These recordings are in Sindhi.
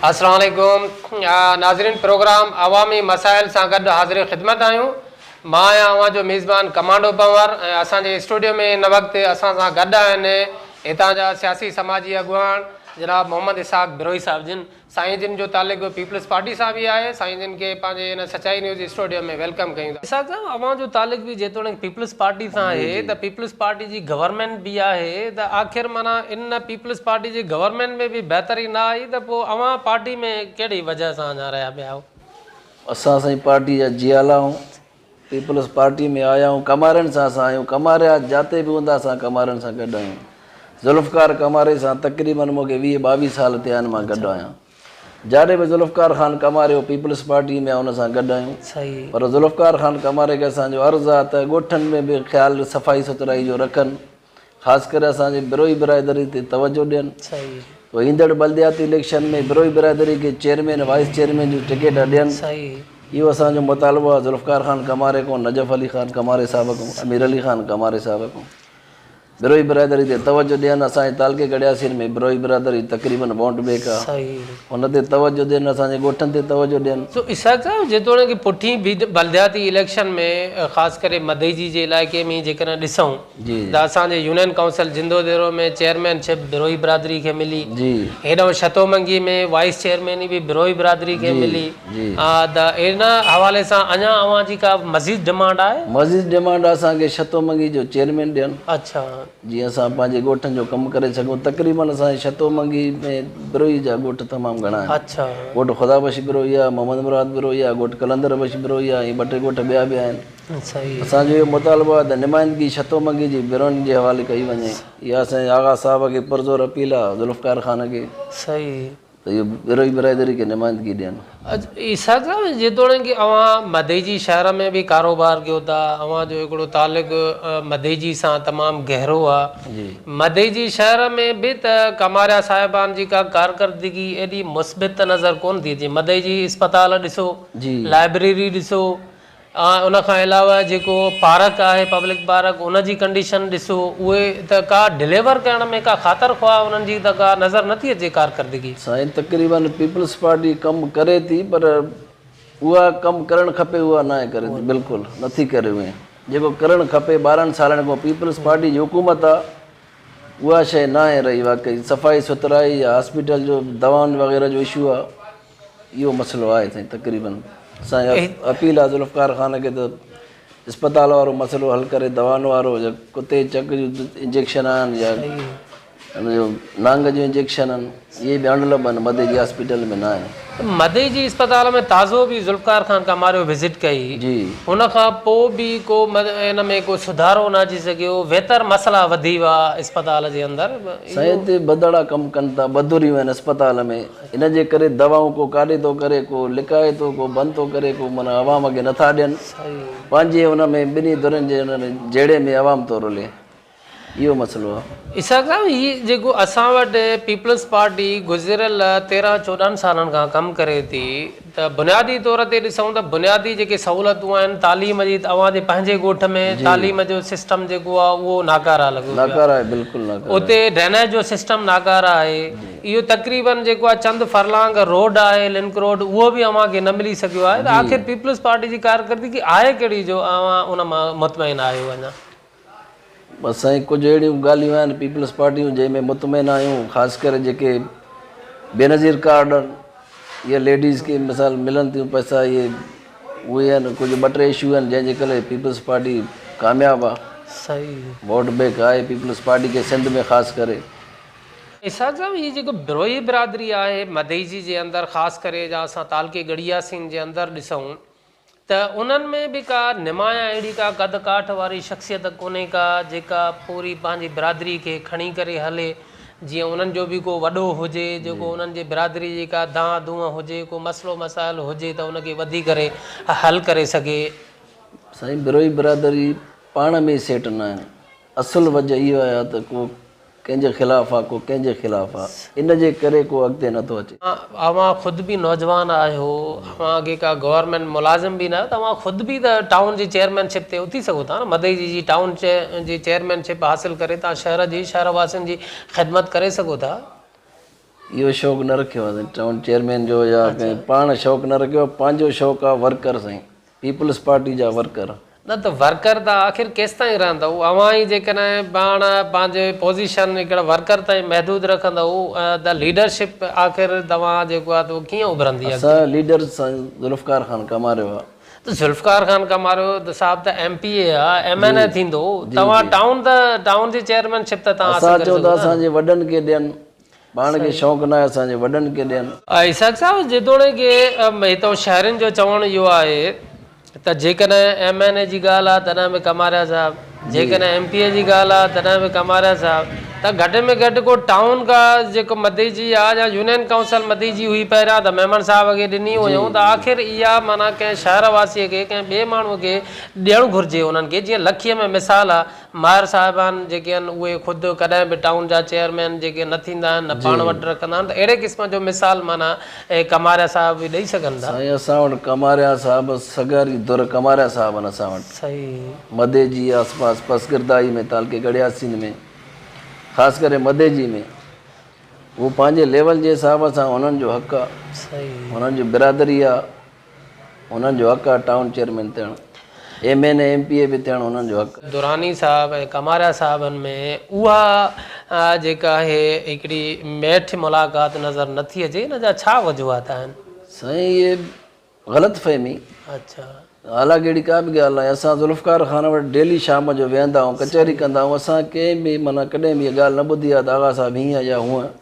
السلام عليڪم ناظرين پروگرام عوامي مسائل سان گڏ حاضر خدمت آهيون مان آهيان اوهان جو ميزبان ڪمانڊو پنهور ۽ اسان جي اسٽوڊيو ۾ هن وقت اسان سان گڏ آهن هتان جا سياسي سماجي اڳواڻ جناب محمد اسحاق بروهي صاحب جن سائين جن جو تعلق پيپلز پارٽي سان به آهي سائين جن کي پنهنجي هن سچائي نيوز اسٽوڊيو ۾ welcome ڪيون ٿا. اسحاق صاحب اوهان جو تعلق به جيتوڻيڪ پيپلز پارٽي سان آهي ته پيپلز پارٽي جي گورنمينٽ به آهي ته آخر معنيٰ ان پيپلز پارٽي جي گورنمينٽ ۾ به بهتري نه آئي ته پوء اوهان پارٽي ۾ ڪهڙي وجهه سان اڃا رهيا پيا آهيو. اسان سائين پارٽي جا جيالا آهيون پيپلز پارٽي ۾ آيا آهيون ڪمارين سان اسان آهيون ڪماريا جاتي به هوندا اسان ڪمارين سان گڏ آهيون ذوالفقار ڪماري سان تقريبن مون کي 20 22 سال ٿيا آهن مان گڏ آهيان جاڏي به ذوالفقار خان ڪماريو پيپلز پارٽي ۾ آهي ان سان گڏ آهيون پر ذوالفقار خان ڪماري کي اسان جو عرض آهي ته ڳوٺن ۾ به خيال صفائي سٿرائي جو رکن خاص ڪري اسان جي بروهي برادري تي توجه ڏين. پوء ايندڙ بلدياتي اليڪشن ۾ بروهي برادري کي چيئرمين وائيس چيئرمين جون ٽڪيٽ ڏين. اهو اسان جو مطالبو آهي ذوالفقار خان ڪماري کان، نجف علي خان ڪماري صاحب کان، امير علي خان ڪماري صاحب کان. بروهي برادري تي توجه ڏين. اسان جي تعلقي گڙياسين ۾ بروهي برادري تقريبن ووٽ بينڪ آهي. ان تي توجه ڏين، اسان جي ڳوٺن تي توجه ڏين. سو اسحاق صاحب جيتوڻيڪ پٺين بلدياتي اليڪشن ۾ خاص ڪري مدئجي جي علائقي ۾ جيڪڏهن ڏسون ته اسان جي يونين ڪائونسل جندو ديرو ۾ چيئرمين شپ بروهي برادري کي ملي، هيڏانهن شتو منگي ۾ وائيس چيئرميني به بروهي برادري کي ملي ته ان حوالي سان اڃا اوهان جي ڪا مزيد ڊمانڊ آهي؟ مزيد ڊمانڊ اسان کي شتو منگي جو چيئرمين ڏين. جيئن اسان پنهنجي ڳوٺن جو ڪم ڪري سگهون. تقريبن اسان جي شتو منگي ۾ بروهي جا ڳوٺ تمام گهڻا آهن. ڳوٺ خدا بخش بروهي آهي، محمد مراد بروهي آهي، ڳوٺ قلندر بخش بروهي آهي ۽ ٻه ٽي ڳوٺ ٻيا به آهن. اسان جو اهو مطالبو آهي ته نمائندگي شتو منگي جي بروهين جي حوالي ڪئي وڃي. اها اسان جي آغا صاحب کي پرزور اپيل آهي، ذوالفقار خان کي. ته اهو بروهي برادري کي نمائندگي ڏين. اسحاق صاحب جيتوڻيڪ اوهان مدئجي شهر ۾ به ڪاروبار ڪيو ٿا، اوهان جو هڪڙو تعلق مدئجي سان تمام گهرو آ، مدئجي شهر ۾ به ته ڪماريا صاحبان جي ڪا ڪارڪردگي ايڏي مثبت ته نظر ڪونه ٿي اچي، مدئجي اسپتال ڏسو، لائبريري ڏسو، ان کان علاوه جيڪو پارڪ آهي پبلڪ پارڪ ان جي ڪنڊيشن ڏسو اهي ته ڪا ڊليور ڪرڻ ۾ ڪا خاطر خواهه انهن جي ته ڪا نظر نٿي اچي ڪارڪردگي. سائين تقريبن پيپلز پارٽي ڪم ڪري ٿي پر اها ڪم ڪرڻ کپي اها ناهي ڪري ٿي بلڪل نٿي ڪري اهي جيڪو ڪرڻ کپي 12 سالن کان پيپلز پارٽي جي حڪومت آ اها شئي ناهي رهي واقعي صفائي سٿرائي يا هاسپيٽل جو دوائن وغيره جو اشو آ. اهو مسئلو آهي سائين تقريبن اسان جي اپيل آهي ذوالفقار خان کي ته اسپتال وارو مسئلو حل ڪري دوائن وارو يا ڪتي چڪ جو انجيڪشن آهن يا ان جو نانگ جو انجيڪشن آهن اهي به اڻلڀ آهن مدي جي هاسپيٽل ۾ نه آهن. مدي جي اسپتال ۾ تازو به ذوالفقار خان ڪماريو وزٽ ڪئي ان کان پوء به ڪو ان ۾ ڪو سڌارو نه اچي سگهيو ويتر مسئلا وڌي ويا اسپتال جي اندر. سائين هتي بدڙا ڪم ڪن ٿا بدوريون آهن اسپتال ۾ ان جي ڪري دوائون ڪو ڪاڏي ٿو ڪري، ڪو لڪائي ٿو، ڪو بند ٿو ڪري، ڪو معنيٰ عوام کي نٿا ڏين. پنهنجي ان ۾ ٻنهي ڌرين جي ان جهيڙي ۾ عوام ٿو رلي. اهو مسئلو آهي. اسحاق صاحب هي جيڪو اسان وٽ پيپلز پارٽي گذريل 13 14 سالن کان ڪم ڪري ٿي ته بنيادي طور تي ڏسون ته بنيادي جيڪي سهولتون آهن تعليم جي ته اوهان جي پنهنجي ڳوٺ ۾ تعليم جو سسٽم جيڪو آهي اهو ناڪاره لڳو پيو ناڪاره آهي بلڪل ناڪاره اتي ڊرينيج جو سسٽم ناڪاره آهي اهو تقريبن جيڪو آهي چند فرلانگ روڊ آهي لنڪ روڊ اهو به اوهان کي نه ملي سگهيو آهي ته آخر پيپلز پارٽي جي ڪارڪردگي آهي ڪهڙي جو اوهان ان مان مطمئن آهيو اڃا. بس سائين ڪجهه اهڙيون ڳالهيون آهن پيپلز پارٽيون جنهن ۾ مطمئن آهيون خاص ڪري جيڪي بينظير ڪارڊ آهن اهي ليڊيز کي مثال ملن ٿيون پئسا اهي اهي آهن ڪجهه ٻه ٽي اشو آهن جنهن جي ڪري پيپلز پارٽي ڪامياب آهي صحيح ووٽ بينڪ آهي پيپلز پارٽي کي سنڌ ۾ خاص ڪري. اسحاق صاحب هي جيڪو بروهي برادري آهي مدئجي جي اندر خاص ڪري جا اسان تعلقي ڳڙهي ياسين جي اندر ڏسون ته انهن ۾ به ڪا نمايان اهڙي ڪا قد ڪاٺ واري شخصيت ڪونهي ڪا جيڪا پوري پنهنجي برادري کي کڻي ڪري هلي جيئن انهن جو به ڪو وڏو هجي جيڪو انهن جي برادري جي ڪا دانهن دونهن هجي ڪو مسئلو مسائل هجي ته ان کي وڌي ڪري حل ڪري سگهي. سائين بروهي برادري پاڻ ۾ ئي سيٽ نه آهن اصل وجه اهو آهي ته ڪو ڪنهن جي خلاف آ ڪو ڪنهن جي خلاف آ ان جي ڪري ڪو اڳتي نه ٿو اچي. اوهان خود به نوجوان آهيو اوهان کي ڪا گورنمينٽ ملازم به نه آهيو ته اوهان خود به ته ٽائون جي چيئرمين شپ تي اٿي سگهو ٿا نه مدئجي جي ٽائون جي چيئرمين شپ حاصل ڪري توهان شهر جي شهر واسين جي خدمت ڪري سگهو ٿا. اهو شوق نه رکيو آهي سائين ٽائون چيئرمين جو يا ڪنهن پاڻ شوق نه رکيو آهي پنهنجو شوق آهي ورڪر سائين پيپلز پارٽي جا ورڪر. نه ته ورڪر ته آخر ڪيستائين رهندؤ اوهان ئي جيڪڏهن پاڻ پنهنجي پوزيشن هڪڙا ورڪر تائين محدود رکندؤ ته ليڊرشپ آخر توهان جيڪو آهي ته ڪيئن اڀرندي اڳتي. اسان جو ليڊر سائين ذوالفقار خان ڪماريو آهي. ته ذوالفقار خان ڪماريو ته صاحب ته ايم پي اي آ ايم اين اي ٿيندو توهان ٽائون ته ٽائون جي چيئرمين شپ ته توهان حاصل اسان ڪري چئون سگهو ٿا ٿا اسان نه. جي وڏن کي ڏين پاڻ کي شوق ناهي اسان جي وڏن کي ڏين. اسحاق صاحب جيتوڻيڪ هتان شهرين جو چوڻ اهو آهي ته جيڪڏهن ايم اين اي جي ڳالهه آهي تڏهن به ڪماريا صاحب جيڪڏهن ايم پي اي جي ڳالهه آهي تڏهن به ڪماريا صاحب ته گهٽ ۾ گهٽ ڪو ٽائون کا جيڪو مديجي آهي يا يونين ڪائونسل مديجي هئي پهريان ته ميمڻ صاحب کي ڏني هيون ته آخر اها معنيٰ ڪنهن شهر واسي کي ڪنهن ٻئي ماڻهو کي ڏيڻ گهرجي انهن کي جيئن لکيء ۾ مثال آهي ماهر صاحبان جيڪي آهن اهي خود ڪڏهن به ٽائون جا چيئرمين جيڪي نه ٿيندا آهن نه پاڻ وٽ رکندا آهن ته اهڙي قسم جو مثال معنيٰ ڪماريا صاحب به ڏئي سگهن ٿا. سائين اسان وٽ ڪماريا صاحب سگهاري ڌر ڪماريا صاحب آهن اسان وٽ صحيح. مديجي آس پاس پسگردائي ۾ تعلقي ڳڙهياسين ۾ خاص ڪري مديجي ۾ هو پنهنجي ليول جي حساب سان انهن جو حق آ صحيح. انهن جي برادري آ انهن جو حق آ ٽائون چيئرمين ٿيڻ، M N A M P A به ٿيڻ انهن جو حق. دراني صاحب ۽ ڪماريا صاحبن ۾ اها جيڪا آهي هڪڙي ميٺ ملاقات نظر نه ٿي اچي ان جا ڇا وجوهات آهن؟ سائين اهي غلط فهمي. اڇا. حالانڪه اهڙي ڪا به ڳالهه ناهي اسان ذوالفقار خان وٽ ڊيلي شام جو ويهندا آهيون ڪچهري ڪندا آهيون اسان ڪنهن به معنيٰ ڪڏهن به اها ڳالهه نه ٻڌي آهي ته آغا صاحب هيئن يا هونئن.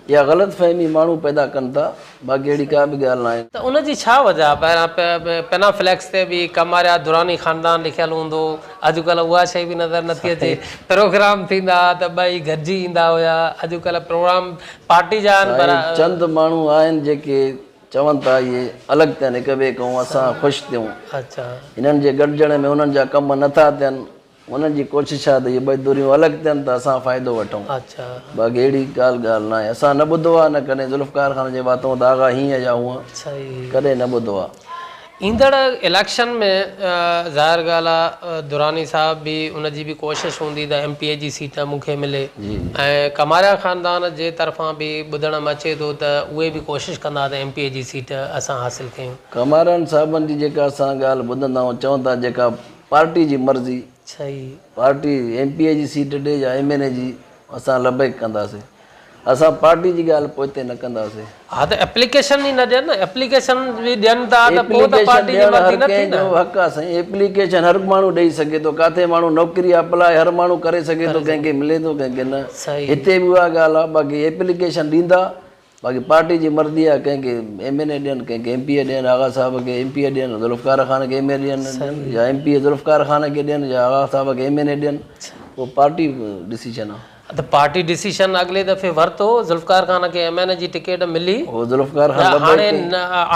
اها غلط فهمي ماڻهو پيدا ڪن ٿا، باقي اهڙي ڪا به ڳالهه ناهي. ته ان جي ڇا وجه آهي؟ پهريان پينا فليڪس تي به ڪماريا دراني خاندان لکيل هوندو هو، اڄڪلهه اها شيء به نظر نٿي اچي. پروگرام ٿيندا ها ته ٻئي گڏجي ايندا هيا، اڄڪلهه پروگرام پارٽي جا آهن پر. سائين چند ماڻهو آهن جيڪي چون ٿا اهي الڳ ٿين هڪ ٻئي کان اسان خوش ٿيون، هنن جي گڏجڻ ۾ انهن جا ڪم نٿا ٿين، انهن جي ڪوشش آهي ته اهي ٻئي ڌريون الڳ ٿين ته اسان فائدو وٺون. باقي اهڙي ڳالهه ڳالهه ناهي. اسان نه ٻڌو آهي نه ڪڏهن ذوالفقار خان جي واتون ته آغا هيئن يا هونئن ڪڏهن نه ٻڌو آهي. ايندڙ اليڪشن ۾ ظاهر ڳالهه آهي دراني صاحب به ان جي به ڪوشش هوندي ته ايم پي اي جي سيٽ مون کي ملي ۽ ڪماريا خاندان جي طرفان به ٻڌڻ ۾ اچي ٿو ته اهي به ڪوشش ڪندا ته ايم پي اي جي سيٽ اسان حاصل ڪيون. ڪماريان صاحبن جي جيڪا اسان ڳالهه ٻڌندا آهيون چون ٿا جيڪا پارٽي جي مرضي پارٽي ايم پي اي جي سيٽ ڏي يا ايم اين اي جي اسان لبيڪ ڪنداسي اسان پارٽي جي ڳالهه پوئتي نه ڪنداسي. ها ته ايپليڪيشن ئي نه ڏين نه ايپليڪيشن به ڏين ٿا ته پوء ته پارٽي جي مرضي نه ٿي نه. جو حق آ سائين ايپليڪيشن هر ماڻهو ڏئي سگهي ٿو ڪاٿي ماڻهو نوڪري اپلاء هر ماڻهو ڪري سگهي ٿو ڪنهن کي ملي ٿو ڪنهن کي نه هتي به اها ڳالهه آ باقي ايپليڪيشن ڏيندا باقي پارٽي جي مرضي آهي ڪنهن کي ايم اين اي ڏين ڪنهن کي ايم پي اي ڏين آغا صاحب کي ايم پي اي ڏين ذوالفقار خان کي ايم اي ڏين يا ايم پي اي ذوالفقار خان کي ڏين يا آغا صاحب کي ايم اين اي ڏين اهو پارٽي ڊسيشن آهي. ته پارٽي ڊسيشن اڳلي دفعي ورتو ذوالفقار خان کي ايم اين اي جي ٽڪيٽ ملي هو ذوالفقار خان ته هاڻي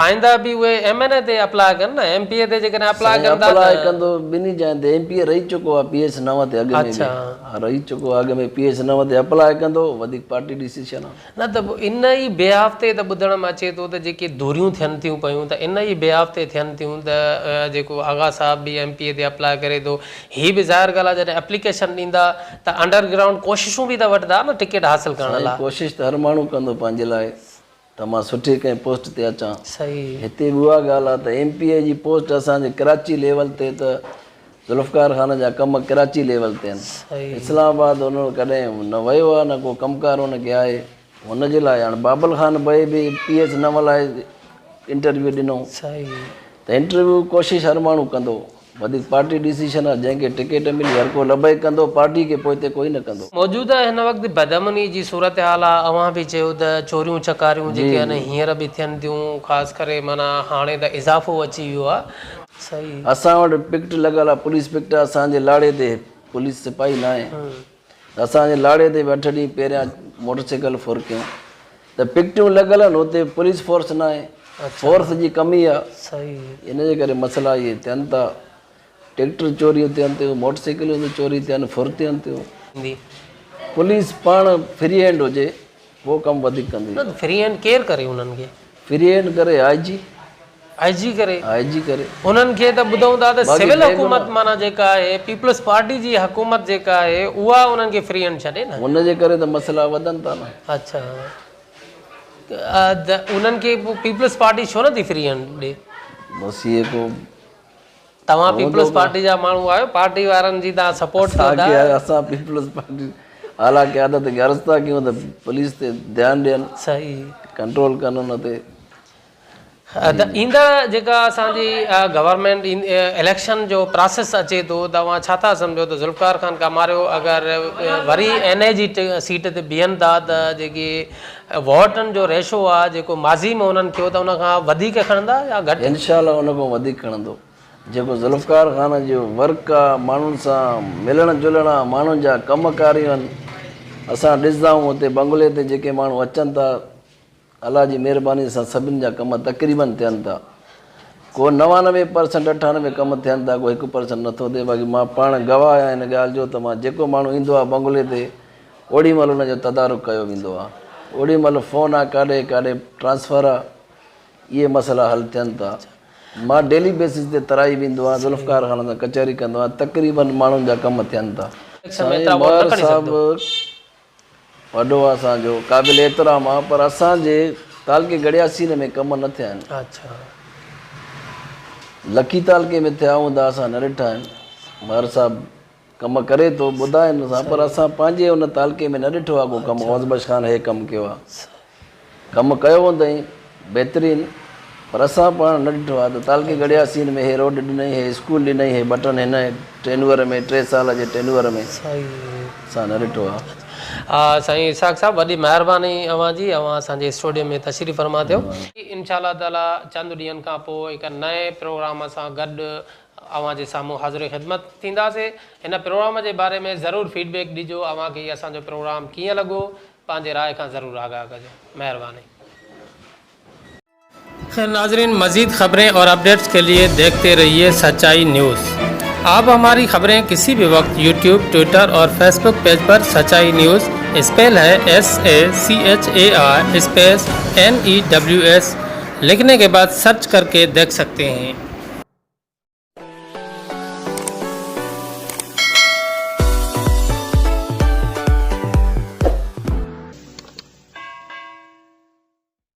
آئنده به اهي ايم اين اي تي اپلاء ڪن نه ايم پي اي تي جيڪڏهن اپلاء ڪندا ته اپلاء ڪندو ٻنهي جاين تي ايم پي اي رهي چڪو آهي پي ايس نو تي اڳ ۾ به رهي چڪو آهي اڳ ۾ پي ايس نو تي اپلاء ڪندو وڌيڪ پارٽي ڊسيشن آهي. نه ته پوء ان ئي بيهاف تي ته ٻڌڻ ۾ اچي ٿو ته جيڪي ڌريون ٿين ٿيون پيون ته ان ئي بيهاف تي ٿين ٿيون ته جيڪو آغا صاحب به ايم پي اي تي اپلاء ڪري ٿو هي به ظاهر ڳالهه آهي جڏهن اپليڪيشن ڏيندا ته انڊر گرائونڊ ڪوششون به ته وٺندا نه ٽڪيٽ حاصل ڪرڻ سائين لاء. ڪوشش ته هر ماڻهو ڪندو پنهنجي لاء ته مان سٺي ڪنهن پوسٽ تي اچان. صحيح. هتي به اها ڳالهه آهي ته ايم پي اي جي پوسٽ اسان جي ڪراچي ليول تي ته ذوالفقار خان جا ڪم ڪراچي ليول تي آهن. اسلام آباد هن ڪڏهن نه ويو آهي نه ڪو ڪم ڪار هن کي آهي. هن جي لاء هاڻي بابل خان ٻئي به پي ايس نو لاء انٽرويو ڏنو ته انٽرويو ڪوشش هر ماڻهو ڪندو وڌيڪ پارٽي ڊسيشن آهي جنهن کي ٽڪيٽ ملي هر ڪو لبيڪ ڪندو پارٽي کي پوئتي ڪوئي نه ڪندو. موجوده هن وقت بدامني جي صورتحال آهي اوهان به چيو ته چوريون چڪاريون جيڪي آهن هينئر به ٿين ٿيون خاص ڪري معنيٰ هاڻي ته اضافو اچي ويو آهي. صحيح. اسان وٽ پڪٽ لڳل آ پوليس پڪٽ آ اسان جي لاڙي تي پوليس سپاهي ناهي ته اسان جي لاڙي تي به اٺ ڏينهن پهريان موٽر سائيڪل ڦر ڪيون ته پڪٽيون لڳل آهن اتي پوليس فورس ناهي فورس جي ڪمي آ صحيح. ان جي ڪري مسئلا اهي ٿين ٿا ٽريڪٽر چوريون ٿين ٿيون موٽر سائيڪلون ٿيون چوري ٿين ڦر ٿين ٿيون پوليس پاڻ فري هينڊ هجي اهو ڪم وڌيڪ ڪندي. نه ته فري هينڊ ڪير ڪري انهن کي؟ فري هينڊ ڪري آء جي. آء جي ڪري. آء جي ڪري. انهن کي ته ٻڌون ٿا ته سول حڪومت معنيٰ جيڪا آهي پيپلز پارٽي جي حڪومت جيڪا آهي اها انهن کي فري هينڊ ڇڏي نه. ان جي ڪري ته مسئلا وڌن ٿا نه. اڇا. انهن کي پوء پيپلز پارٽي ڇو نٿي فري هينڊ ڏي؟ بس هي ڪو توهان پيپلز پارٽي جا ماڻهو آهيو پارٽي وارن جي توهان سپورٽ ڪيو ٿا. اسان پيپلز پارٽي اعليٰ قيادت کي عرض ٿا ڪيون ته پوليس تي ڌيان ڏين صحيح ڪنٽرول ڪن ان تي. ته ايندڙ جيڪا اسان جي گورنمينٽ اليڪشن جو پراسيس اچي ٿو ته اوهان ڇا ٿا سمجهو ته ذوالفقار خان ڪاماريو اگر وري اين اي جي سيٽ تي بيهن ٿا ته جيڪي ووٽن جو ريشو آ جيڪو ماضي ۾ انهن کيو ته ان کان وڌيڪ کڻندا يا گهٽ؟ انشاء الله ان کان وڌيڪ کڻندو جيڪو ذوالفقار خان جو ورڪ آ ماڻهن سان ملڻ جلڻ آ ماڻهن جا ڪم ڪاريون آهن اسان ڏسندا آهيون اتي بنگلي تي جيڪي ماڻهو اچن ٿا الله جي مهرباني سان سڀن جا ڪم تقريبن ٿين ٿا ڪو 99 پرسنٽ 98 ڪم ٿين ٿا ڪو هڪ پرسنٽ نٿو ٿئي باقي مان پاڻ گواهه آهيان ان ڳالهه جو ته مان جيڪو ماڻهو ايندو آ بنگلي تي اوڏي مهل ان جو تدارڪ ڪيو ويندو آ اوڏي مهل فون آ ڪاڏي ڪاڏي ٽرانسفر آ اهي مسئلا حل ٿين ٿا مان ڊيلي بيسز تي ترائي ويندو آهيان ذوالفقار خان سان ڪچهري ڪندو آهيان تقريبن ماڻهن جا ڪم ٿين ٿا. سائين مهر صاحب وڏو آ اسان جو قابل احترام آ پر اسان جي تعلقي گڙياسين ۾ ڪم نه ٿيا آهن لکي تعلقي ۾ ٿيا هوندا اسان نه ڏٺا آهن مهر صاحب ڪم ڪري ٿو ٻڌائين اسان پر اسان پنهنجي ان تعلقي ۾ نه ڏٺو آهي ڪو ڪم غوث بخش خان هي ڪم ڪيو آهي ڪم ڪيو هوندائين بهترين پر اسان پاڻ نه ڏٺو آهي ته تعلقي ڳڙهياسين ۾ هي روڊ ڏنائين هي اسڪول ڏنائين هي بٽن هن ٽينوئر ۾ 3 سال جي ٽينوئر ۾ اسان نه ڏٺو آهي. سائين اسحاق صاحب وڏي مهرباني اوهان جي اوهان اسان جي اسٽوڊيو ۾ تشريف فرما ٿيو. انشاء الله تعالي چند ڏينهن کان پوء هڪ نئين پروگرام سان گڏ اوهان جي سامهون حاضر خدمت ٿينداسين. هن پروگرام جي باري ۾ ضرور فيڊ بيڪ ڏجو اوهان کي هي اسان جو پروگرام ڪيئن لڳو پنهنجي راء کان ضرور آگاهه ڪجو. مهرباني. خير ناظرين مزيد خبرين اور اپڊيٽس کے لئي ديکتي رهيي سچائي نيوز آپ هماري خبرين ڪسي به وقت يوٽيوب ٽوئٽر اور فيسبوڪ پيج پر سچائي news spell he S A C H A I space N E W S لکهني ڪي بعد سرچ ڪر ڪي ديک سڪتي هين.